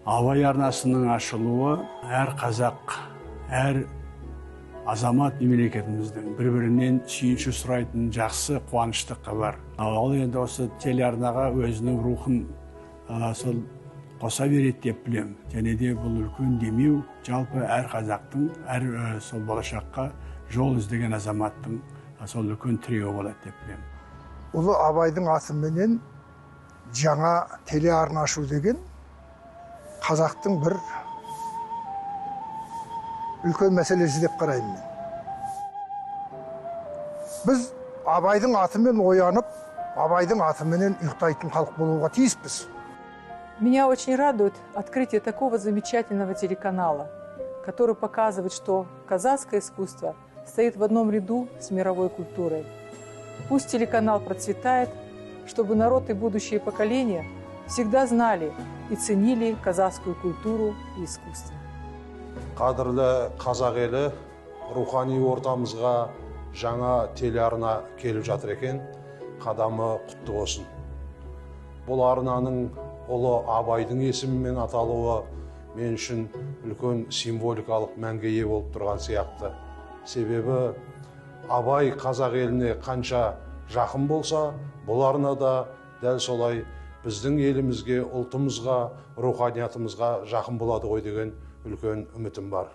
Абай арнасының ашылуы әр қазақ, әр азамат мемлекетіміздің бір бірінен сүйінші сұрайтын жақсы, қуанышты хабар. Ал енді осы телеарнаға өзінің рухын сол қоса береді деп білемін. Және де бұл үлкен демеу жалпы әр қазақтың, әр сол болашаққа жол іздеген азаматтың сол үлкен тіреуі болады деп білемін. Ұлы Абайдың атыменен жаңа телеарна ашу деген қазақтың бір үлкен мәселесі деп қараймын мен. Біз Абайдың атымен оянып, Абайдың атыменен ұйықтайтын халық болуға тиіспіз. Меня очень радует открытие такого замечательного телеканала, который показывает, что казахское искусство стоит в одном ряду с мировой культурой. Пусть телеканал процветает, чтобы народ и будущие поколения всегда знали и ценили казахскую культуру и искусство. Қадірлі қазақ елі, рухани ортамызға жаңа телеарна келіп жатыр екен, қадамы құтты болсын. Бұл арнаның ұлы Абайдың есімімен аталуы мен үшін үлкен символикалық мәнге ие болып тұрған сияқты. Себебі Абай қазақ еліне қанша жақын болса, бұл арна да дәл солай біздің елімізге, ұлтымызға, руханиятымызға жақын болады ғой деген үлкен үмітім бар.